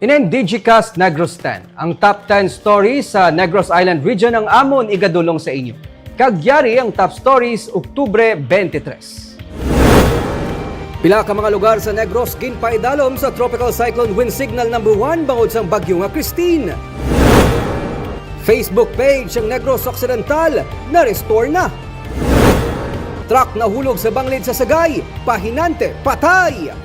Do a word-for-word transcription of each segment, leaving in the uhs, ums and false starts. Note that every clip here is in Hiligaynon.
Inin Digicast Negros ten, ang top ten stories sa Negros Island Region ang amon igadulong sa inyo. Kag yari ang top stories, Oktubre twenty-three. Pila ka mga lugar sa Negros ginpaidalom sa Tropical Cyclone Wind Signal number one bangod sang bagyo nga Christine. Facebook page sang Negros Occidental na-restore na. Truck nahulog sa banglid sa Sagay, pahinante patay.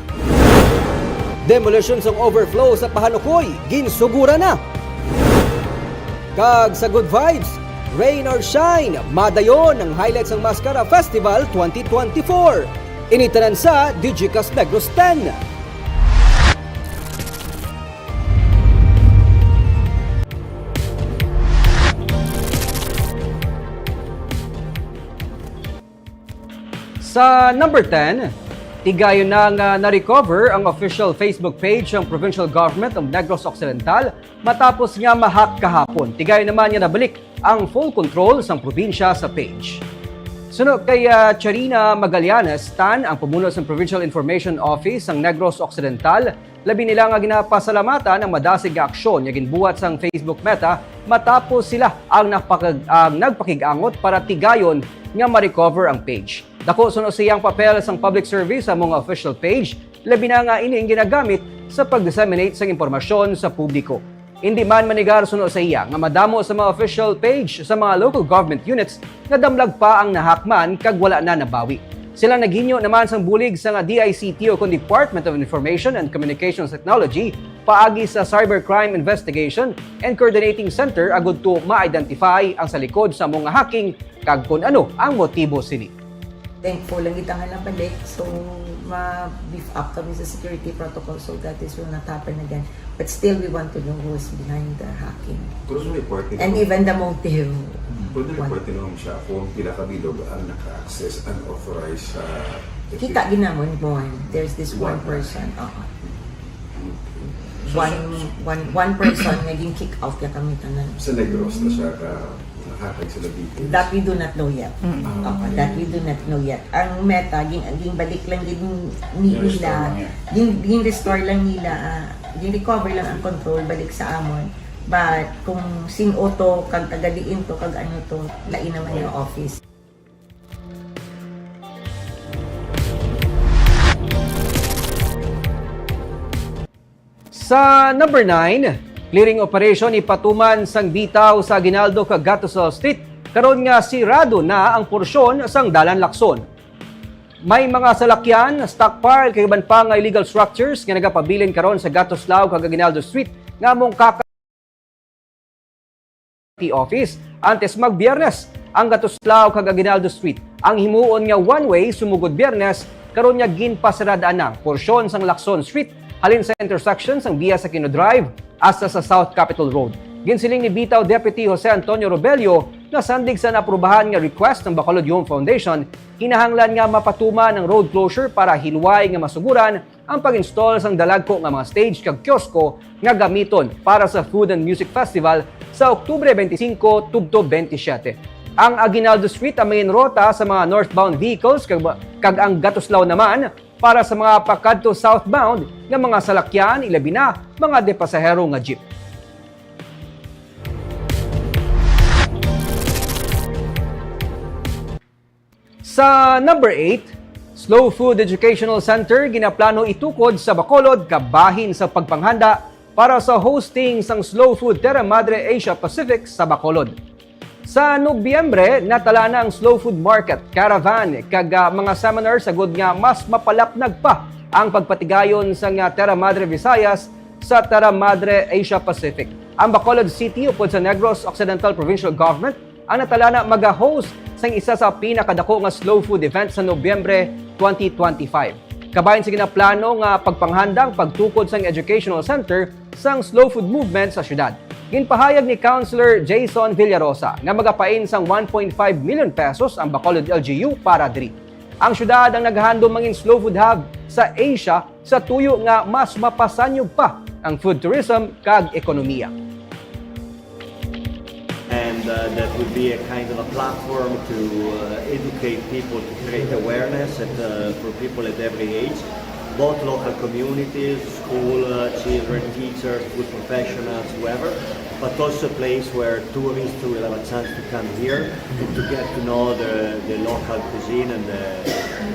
Demolition sang overflow sa Pahanukoy, ginsugura na. Kag sa Good Vibes, rain or shine, madayon ang highlights sang Mascara Festival twenty twenty-four. Ini tanan sa Digicast Negros ten. Sa number ten, tigayon na nga na-recover ang official Facebook page sang Provincial Government of Negros Occidental matapos nga ma-hack kahapon. Tigayon naman nga nabalik ang full control sang probinsya sa page. Suno kay, ah, Charina Magallanes Tan, ang pamuno sang Provincial Information Office sang Negros Occidental, labi nila nga ginapasalamatan ang madasig nga aksyon nga ginbuhat sang Facebook Meta matapos sila ang nagpakag-, ang nagpakig-angot para tigayon nga ma-recover ang page. Dako suno siya ang papel sang public service sa mga official page, labi na nga ini ang ginagamit sa pag-disseminate sang impormasyon sa publiko. Indi man manigar suno sa iya nga madamo sa mga official page sa mga local government units nga damlag pa ang nahakman kag wala na nabawi. Sila naghinyo naman sang bulig sa nga D I C T ukon Department of Information and Communications Technology paagi sa Cybercrime Investigation and Coordinating Center agud to ma-identify ang sa likod sa mga hacking kag kon ano ang motibo sini. Thankful lang kita nga nabalik. So, ma-beef up kami sa security protocol. So, that is will not happen again. But still, we want to know who's behind the hacking. Pero may parte And na even the motive. Pwede may One. parte na siya kung pila ka bilog ang naka-access unauthorized sa Kita ginamon mo. There's this one One. person. Oo. One, one, one person nga gin-kick out ya kami tanan. Sa Negros na siya ka Hatag sila details. That we do not know yet. Mm. Ah, Opo, okay. That we do not know yet. Ang Meta, ging, ging balik lang gid ni Yung nila, restore lang yan. ging, ging restore lang nila, ah, ging recover lang ang control balik sa amon. But kung sin-o to, kag taga diin to, kag ano to, lain naman yung Okay. office. Sa number nine, clearing operation ipatuman sang bitaw sa Aguinaldo kag Gatuslaw Street, karon nga sirado na ang porsyon sang Dalan Lacson. May mga salakyan, stockpile, kag iban pa nga illegal structures nga nagapabilin karon sa Gatuslaw kag Aguinaldo Street nga among kaka- Office antes mag-Biyernes. Ang Gatuslaw kag Aguinaldo Street ang himuon nga one-way sumugod Biyernes, karon nga ginpasirad-an na ang porsyon sang Lacson Street halin sa intersection sang Via Aquino Drive hasta sa South Capitol Road. Ginsiling ni Bitaw Deputy Jose Antonio Robello nga sandig sa naaprubahan nga request sang Bacolod Youth Foundation, kinahanglan nga mapatuman ang road closure para hilway nga masuguran ang pag-install sang dalagko nga mga stage kag kiosko nga gamiton para sa Food and Music Festival sa Oktubre twenty-five tubtob twenty-seven. Ang Aguinaldo Street ang main rota sa mga northbound vehicles kag, kag ang Gatuslaw naman para sa mga pakadto southbound nga mga salakyan, ilabi na mga depasahero nga jeep. Sa number eight, Slow Food Educational Center ginaplano itukod sa Bacolod kabahin sa pagpanghanda para sa hosting sang Slow Food Terra Madre Asia Pacific sa Bacolod. Sa Nobyembre, natala na ang Slow Food Market, Caravan, kag, ah, mga seminar sagod nga mas mapalapnag pa ang pagpatigayon sang, ah, Terra Madre Visayas sa Terra Madre Asia Pacific. Ang Bacolod City upod sa Negros Occidental Provincial Government ang natalana maga-host sang isa sa pinakadako nga slow food event sa Nobyembre twenty twenty-five. Kabahin sa ginaplano nga pagpanghandang pagtukod sang educational center sang slow food movement sa syudad. Ginpahayag ni Councilor Jason Villarosa nga magapain sang one point five million pesos ang Bacolod L G U para diri. Ang syudad ang naghandom mangin slow food hub sa Asia sa tuyo nga mas mapasanyog pa ang food tourism kag ekonomiya. And, uh, that would be a kind of a platform to, uh, educate people, to create awareness at, uh, for people at every age. Both local communities, school uh, children, teachers, food professionals, whoever, but also a place where tourists will have a chance to come here and to get to know the, the local cuisine and the,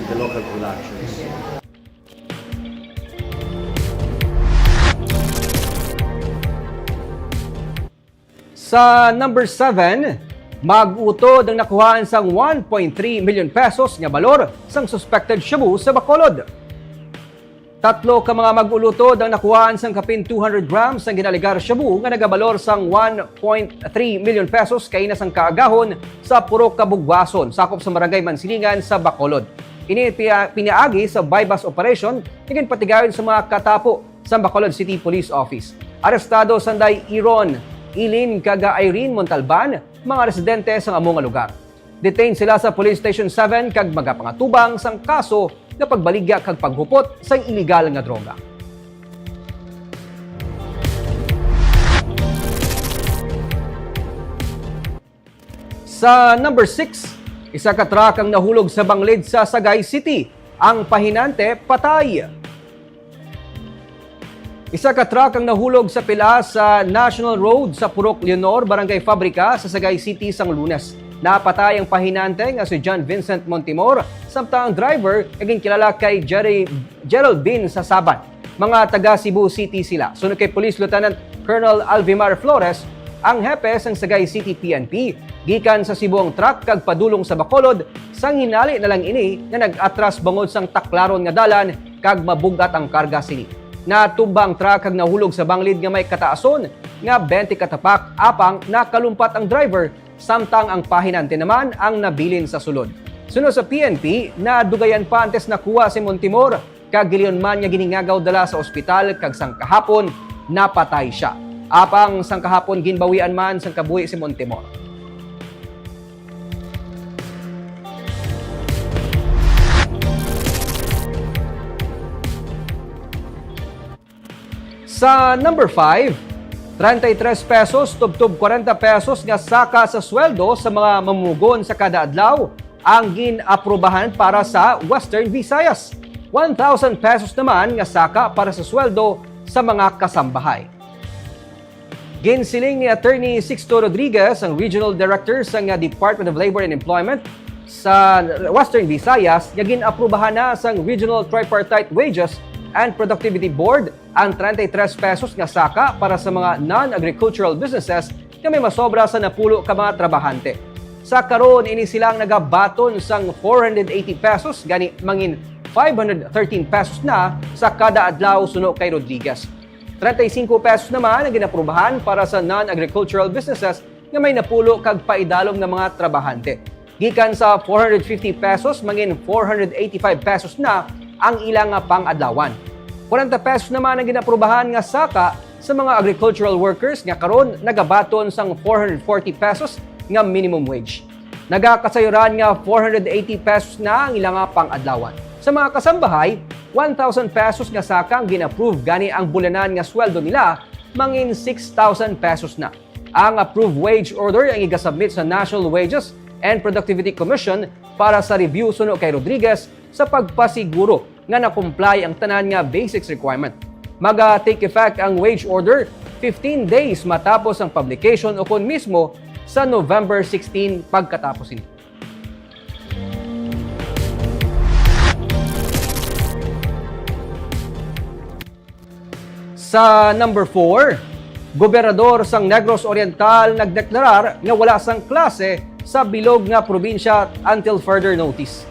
the local productions. Sa number seven, mag-utod ang nakuhaan sang one point three million pesos nga balor sang suspected shabu sa Bacolod. Tatlo ka mga mag-ulutod ang nakuhaan sang kapin two hundred grams sang ginalegar shabu nga nagabalor sang one point three million pesos kaina sang kaagahon sa Purok Kabugwason, sakop sa Barangay Mansilingan sa Bacolod. Ini pia- pinaagi sa buy-bust operation nga ginpatigayon sa mga katapo sa Bacolod City Police Office. Arestado sanday Iron, Ilin kag Irene Montalban, mga residente sa amo nga lugar. Detained sila sa Police Station seven kag magapangatubang sang kaso nga pagbaligya kag paghupot sang iligal nga droga. Sa number six, isa ka truck ang nahulog sa banglid sa Sagay City. Ang pahinante patay. Isa ka truck ang nahulog sa pila sa National Road sa Purok Leonor, Barangay Fabrica, sa Sagay City sang Lunes. Napatay ang pahinante nga si John Vincent Montemor, samtang ang driver nga ginkilala kay Jerry Gerald Bin sa Saban. Mga taga Cebu City sila. Suno kay Police Lieutenant Colonel Alvimar Flores, ang hepe sang Sagay City P N P, gikan sa Cebu ang truck kag padulong sa Bacolod, sang hinali na lang ini nga nag-atras bangod sang taklaron nga dalan kag mabug-at ang karga sini. Natumba ang truck kag nahulog sa banglid nga may kataason nga twenty ka tapak, apang nakalumpat ang driver, samtang ang pahinante naman ang nabilin sa sulod. Suno sa P N P, nadugayan pa antes nakuha si Montemor kag gilingon man nga giningagaw dala sa ospital kag sang kahapon napatay sia. Apang sang kahapon ginbawian man sang kabuhi si Montemor. Sa number five, treinta y tres pesos tubtob kwarenta pesos nga saka sa sweldo sa mga mamumugon sa kada adlaw ang gin-aprubahan para sa Western Visayas. One thousand pesos naman nga saka para sa sweldo sa mga kasambahay. Ginsiling ni Attorney Sixto Rodriguez, ang Regional Director sang Department of Labor and Employment sa Western Visayas, nga gin-aprubahan na sang Regional Tripartite Wages and Productivity Board ang treinta y tres pesos nga saka para sa mga non-agricultural businesses nga may masobra sa napulo ka mga trabahante. Sa karon, ini sila ang nagabaton sang four hundred eighty pesos, gani mangin five hundred thirteen pesos na sa kada adlaw, suno kay Rodriguez. Treinta y cinco pesos naman ang ginaprubahan para sa non-agricultural businesses nga may napulo kag paidalom nga mga trabahante. Gikan sa four hundred fifty pesos, mangin four hundred eighty-five pesos na ang ila nga pang-adlawan. Kwarenta pesos naman ang ginaprubahan nga saka sa mga agricultural workers nga karon nagabaton sang four hundred forty pesos nga minimum wage. Nagakasayuran nga four hundred eighty pesos na ang ila nga pang-adlawan. Sa mga kasambahay, one thousand pesos nga saka ang gin-approve, gani ang bulanan nga sweldo nila mangin six thousand pesos na. Ang approved wage order ang igasubmit sa National Wages and Productivity Commission para sa review, suno kay Rodriguez, sa pagpasiguro nga na-comply ang tanan nga basics requirement. Maga-take effect ang wage order fifteen days matapos ang publication, ukon mismo sa November sixteen pagkatapos ini. Sa number four, gobernador sang Negros Oriental nagdeklarar nga wala sang klase sa bilog nga probinsya until further notice.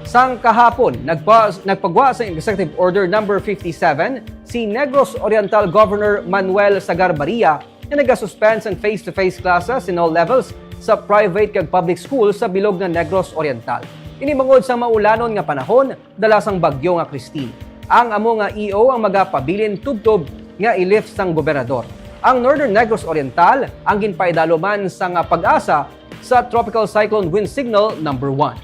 Sang kahapon, nagpa-, nagpagwa sa Executive Order number fifty-seven si Negros Oriental Governor Manuel Sagar Baria, nga nagasuspend sang face-to-face classes in all levels sa private kag public school sa bilog nga Negros Oriental. Ini bangod sa maulanon nga panahon dala sang bagyo nga Christine. Ang amo nga E O ang magapabilin tubtob nga i-lift sang gobernador. Ang Northern Negros Oriental ang ginpaidaloman sang pag-asa sa Tropical Cyclone Wind Signal number one.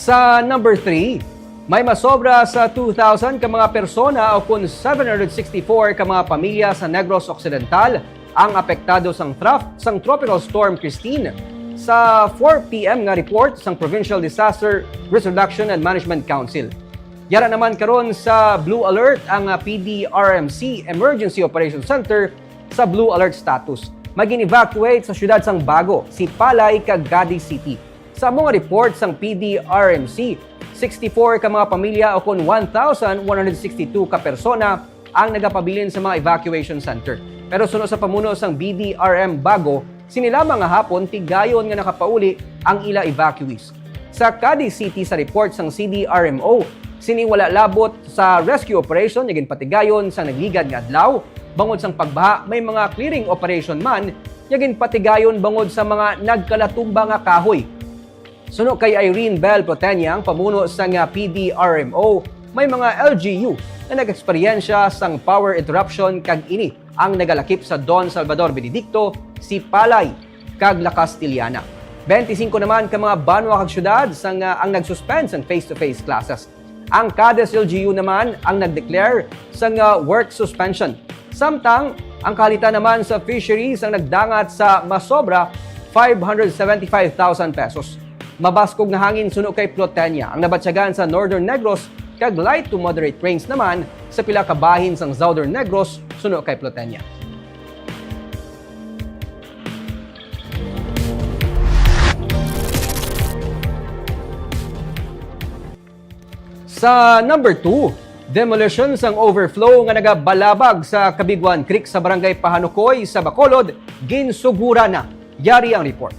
Sa number three, may masobra sa two thousand ka mga persona o kon seven hundred sixty-four ka mga pamilya sa Negros Occidental ang apektado sang trough sang Tropical Storm Christine sa four P M nga report sang Provincial Disaster Risk Reduction and Management Council. Yara naman karon sa blue alert ang, ah, P D R M C Emergency Operation Center sa blue alert status. May gin-evacuate sa siyudad sang Bago, Sipalay, kag Cadiz City. Sa amo nga report sang P D R M C, sixty-four ka mga pamilya o kon one thousand one hundred sixty-two ka persona ang nagapabilin sa mga evacuation center. Pero suno sa pamuno sang B D R M Bago, sini lamang nga hapon tigayon nga nakapauli ang ila evacuees. Sa Cadiz City, sa report sang C D R M O, sini wala labot sa rescue operation nga ginpatigayon sa nagligad nga adlaw. Bangod sang pagbaha, may mga clearing operation man nga ginpatigayon bangod sa mga nagkalatumba nga kahoy. Suno kay Irene Bell Plotenia, ang pamuno sang P D R M O, may mga L G U nga nag-eksperyensya sang power interruption, kag ini ang nagalakip sa Don Salvador Benedicto, Sipalay, kag La Castellana. Twenty-five naman ka mga banwa kag syudad sang, ah, ang nag-suspend sang face-to-face classes. Ang Cadiz L G U naman ang nag-declare sang, ah, work suspension. Samtang ang kahalitan naman sa fisheries ang nagdangat sa masobra five hundred seventy-five thousand pesos. Mabaskog nga hangin suno kay Plotenia ang nabatyagan sa Northern Negros, kag light to moderate rains naman sa pila ka bahin sang Southern Negros suno kay Plotenia. Sa number two, demolition sang overflow nga nagabalabag sa Kabiguan Creek sa Barangay Pahanukoy sa Bacolod, ginsuguran na. Yari ang report.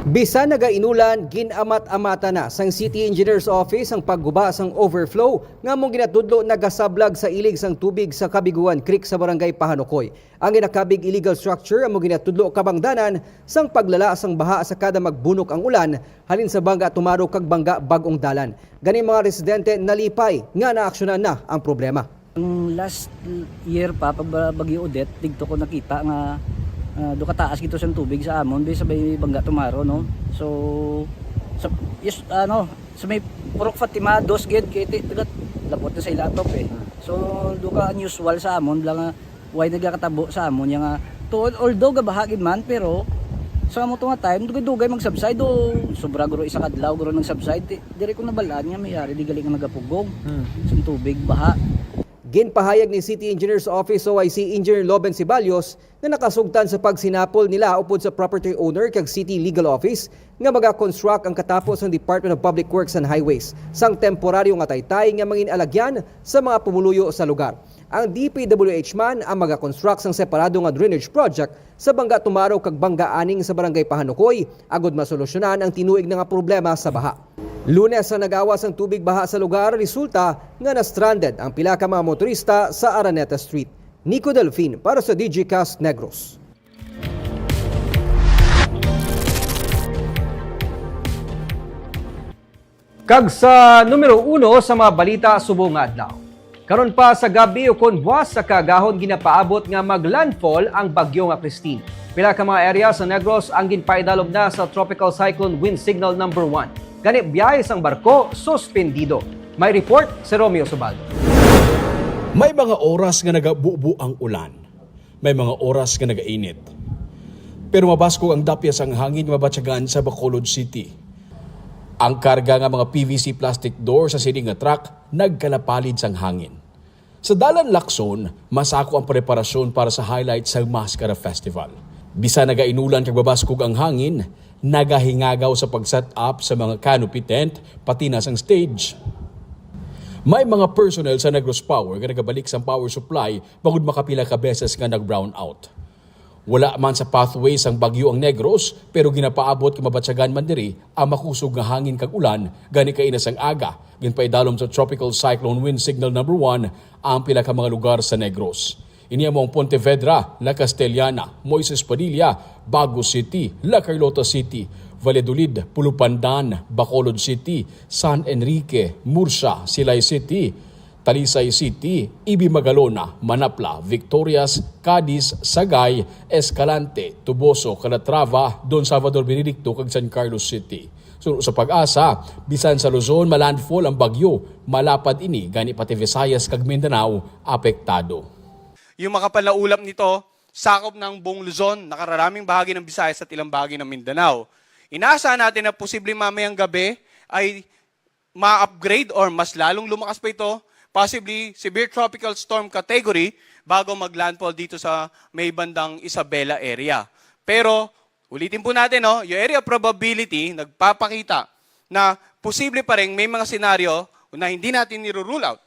Bisan nagainulan, gin-amat-amatan na sang City Engineer's Office ang pagguba sang overflow nga among ginatudlo nagasablag sa ilig sang tubig sa Kabiguan Creek sa Barangay Pahanukoy. Ang ginakabig illegal structure amo ginatudlo kabangdanan sang paglala sang baha sa kada magbunok ang ulan halin sa Bangga Tumaro kag Bangga Bag-ong Dalan. Gani, mga residente nalipay nga naaksyonan na ang problema. Ang last year pa, pag ba-, Bagyo Odette, didto ko nakita nga, ah, do kataas gito sang tubig sa amon, be, sa may Bangga Tumaro, no? So, sa, yes, ano, sa may Purok Fatima, dos gid, kay ti-, tagat, labot na sa ila atop, eh. So, do ka unusual sa amon, bala nga, why nagakatabo sa amon, ya nga, to, although gabaha gid man, pero, sa amo to nga time, dugay-dugay mag-subside, o, sobra guro isa ka adlaw, guro nag-subside, ti-, diri ko nabalaan nga may ari, di gali nga nagapugong, Hmm. sa tubig, baha. Ginpahayag ni City Engineer's Office, O I C, Engineer Loben Ceballos, nga nakasugtan sa pagsinapol nila upod sa property owner kag City Legal Office nga magakonstruct ang katapo sang Department of Public Works and Highways sang temporaryo nga taytay nga mangin-alagyan sa mga pumuluyo sa lugar. Ang D P W H man ang magakonstruct sang separado nga drainage project sa Bangga Tumaro kag Bangga Aning sa Barangay Pahanukoy agod masolusyonan ang tinuig na nga problema sa baha. Lunes ang nag-awas ang tubig baha sa lugar, resulta nga na-stranded ang pila ka mga motorista sa Araneta Street. Nico Delfin para sa Digicast Negros. Kag sa numero uno sa mga balita subong nga adlaw. Karon pa sa gab-i ukon buwas sa kaagahon ginapaabot nga mag-landfall ang bagyo nga Christine. Pila ka mga area sa Negros ang ginpaidalom na sa Tropical Cyclone Wind Signal number one. Gani, biyahe sang barko suspendido. May report si Romeo Subaldo. May mga oras nga nagabubo ang ulan. May mga oras nga nagainit. Pero mabaskog ang dapya sang hangin nga mabatyagan sa Bacolod City. Ang karga nga mga P V C plastic door sa sini nga truck nagkalapalid sang hangin. Sa Dalan Lacson, masako ang preparasyon para sa highlight sa Mascara Festival. Bisan nagainulan kag mabaskog ang hangin, nagahingagaw sa pag-set up sa mga canopy tent, pati na sang stage. May mga personnel sa Negros Power nga nagabalik sang power supply bangod makapila ka beses nga nag-brown out. Wala man sa pathway sang bagyo ang Negros, pero ginapaabot nga mabatyagan man diri ang makusog nga hangin kag ulan, gani kaina sang aga, ginpaidalom sa Tropical Cyclone Wind Signal number one ang pila ka mga lugar sa Negros. Ini amo ang Pontevedra, La Castellana, Moises Padilla, Bago City, La Carlota City, Valladolid, Pulupandan, Bacolod City, San Enrique, Murcia, Silay City, Talisay City, Ibi Magalona, Manapla, Victorias, Cadiz, Sagay, Escalante, Toboso, Calatrava, Don Salvador Benedicto, kag San Carlos City. Suno sa PAGASA, bisan sa Luzon malandfall ang bagyo, malapad ini gani pati Visayas kag Mindanao apektado. Yung mga panlaulap nito, sakop ng buong Luzon, nakararaming bahagi ng Visayas at ilang bahagi ng Mindanao. Inaasahan natin na posibleng mamayang gabi ay ma-upgrade or mas lalong lumakas pa ito, possibly severe tropical storm category, bago mag-landfall dito sa may bandang Isabela area. Pero ulitin po natin, no, yung area of probability nagpapakita na posible pa rin may mga senaryo na hindi natin niro-rule out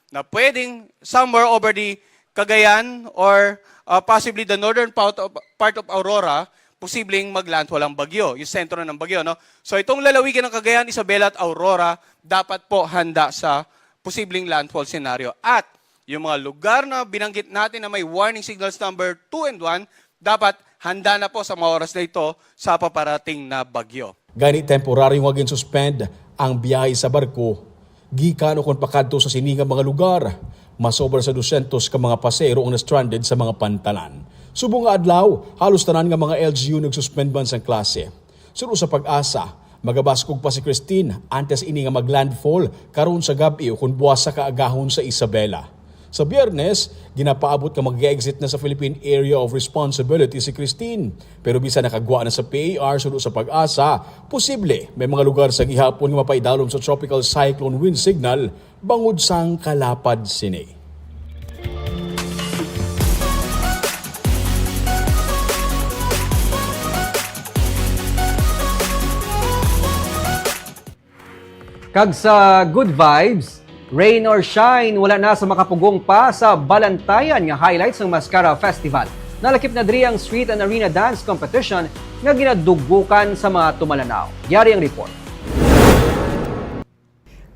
na pwedeng somewhere over the Cagayan or, uh, possibly the northern part of, part of Aurora, posibleng mag-landfall ang bagyo, yung sentro ng bagyo, no? So itong lalawigan ng Cagayan, Isabela at Aurora, dapat po handa sa posibleng landfall scenario. At yung mga lugar na binanggit natin na may warning signals number two and one, dapat handa na po sa mga oras na ito sa paparating na bagyo. Gani, temporaryo nga gin-suspend ang biyahe sa barko gikan ukon pakadto sa sini nga mga lugar. Masobra sa dosyentos ka mga pasahero ang na-stranded sa mga pantalan. Subong nga adlaw, halos tanan nga mga L G U nag-suspend man sang klase. Suno sa PAGASA, magabaskog pa si Christine antes ini nga mag-landfall karon sa gab-i ukon buwas sa kaagahon sa Isabela. Sa Biyernes, ginapaabot nga mag-exit na sa Philippine Area of Responsibility si Christine. Pero bisan nakagwa na sa P A R suno sa PAGASA, posible may mga lugar sa gihapon nga mapaidalom sa tropical cyclone wind signal bangod sang kalapad sini. Kag sa good vibes, rain or shine, wala na sa makapugong pa sa Balantayan nga highlight sang Mascara Festival. Nalakip na diri ang Street and Arena Dance Competition nga ginadugukan sa mga tumalanaw. Yari ang report.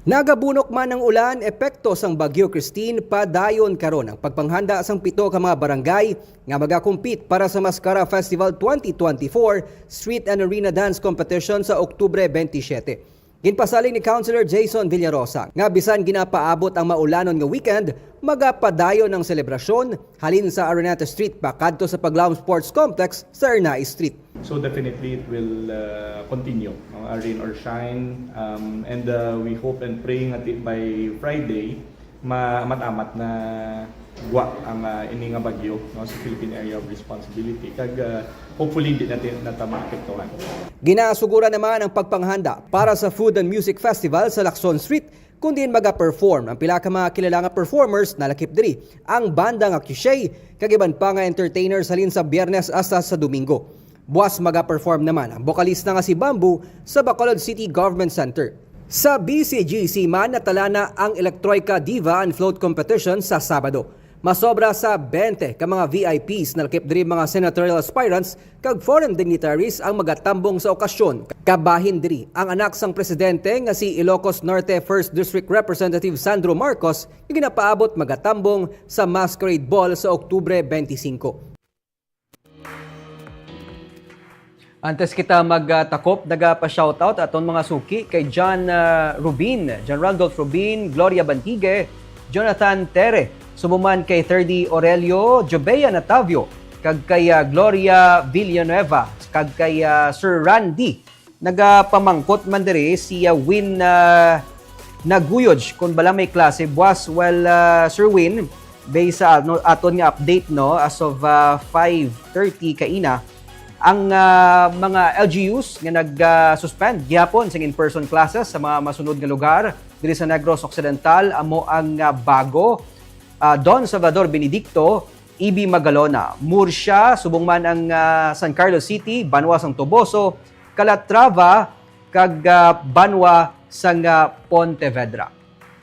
Nagabunok man ang ulan, epekto sang Bagyo Christine, padayon karon ang pagpanghanda sang pito ka mga barangay nga magakompete para sa Mascara Festival twenty twenty-four Street and Arena Dance Competition sa Oktubre twenty-seven. Ginpasalig ni Councilor Jason Villarosa nga bisan ginapaabot ang maulanon nga weekend, magapadayon ang selebrasyon halin sa Araneta Street pakadto sa Paglaom Sports Complex sa Arnaiz Street. So definitely it will, uh, continue, no? Uh, rain or shine, um, and, uh, we hope and pray nga ti-, by Friday, ma-, amat-amat na gwa ang, uh, ini nga bagyo, no, sa Philippine Area of Responsibility. Kag, uh, hopefully, di natin na ta maapektuhan. Ginasuguran naman ang pagpanghanda para sa Food and Music Festival sa Lacson Street, kung diin maga-perform ang pila ka mga kilala nga performers. Nalakip diri ang banda nga Cliche, kag iban pa nga entertainers halin sa Biyernes hasta sa Domingo. Buas maga-perform naman ang bokalista nga si Bamboo sa Bacolod City Government Center. Sa B C G C man, natala na ang Electroica Diva and Float Competition sa Sabado. Masobra sa twenty ka mga V I Ps nalakip diri, mga senatorial aspirants kag foreign dignitaries ang magatambong sa okasyon. Kabahin diri ang anak sang presidente nga si Ilocos Norte First District Representative Sandro Marcos nga ginapaabot magatambong sa Masquerade Ball sa Oktubre twenty-five. Antes kita magtakop, nagapa-shoutout aton mga suki kay John, ah, Rubin, John Randolph Rubin, Gloria Bantigue, Jonathan Tere, subong man kay Thirdy Aurelio, Jobea Natavio, kag kay, ah, Gloria Villanueva, kag kay, ah, Sir Randy. Nagapamangkot man diri si, ah, Win, ah, Naguyoj kung bala may klase buwas. Well, ah, Sir Win, based sa, ano, aton nga update, no, as of, ah, five thirty kaina, ang, ah, mga L G Us nga nag-suspend gihapon sang in-person classes sa mga masunod nga lugar diri sa Negros Occidental amo ang, ah, Bago, ah, Don Salvador Benedicto, E B Magalona, Murcia, subong man ang, ah, San Carlos City, banwa sang Toboso, Calatrava, kag, ah, banwa sang, ah, Pontevedra.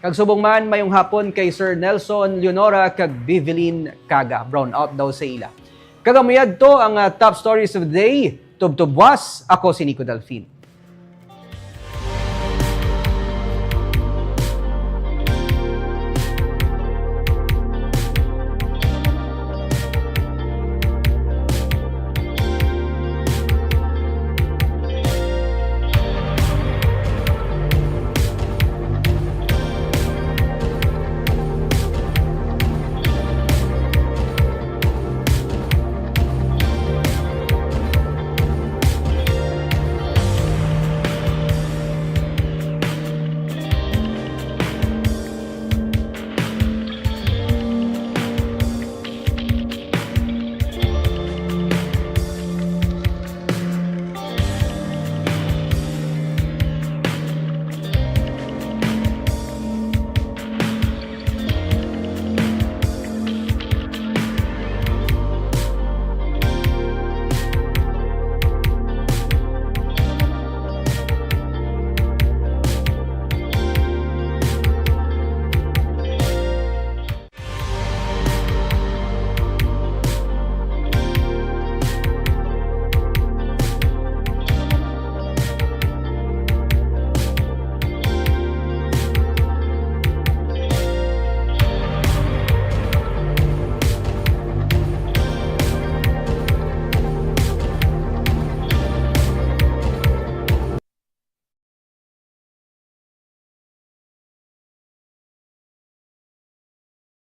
Kag subong man, mayong hapon kay Sir Nelson, Leonora, kag Vivelin Caga. Brown out daw sa ila. Kag amo yadto ang, ah, top stories of the day. Tubtob buas, ako si Nico Delfin.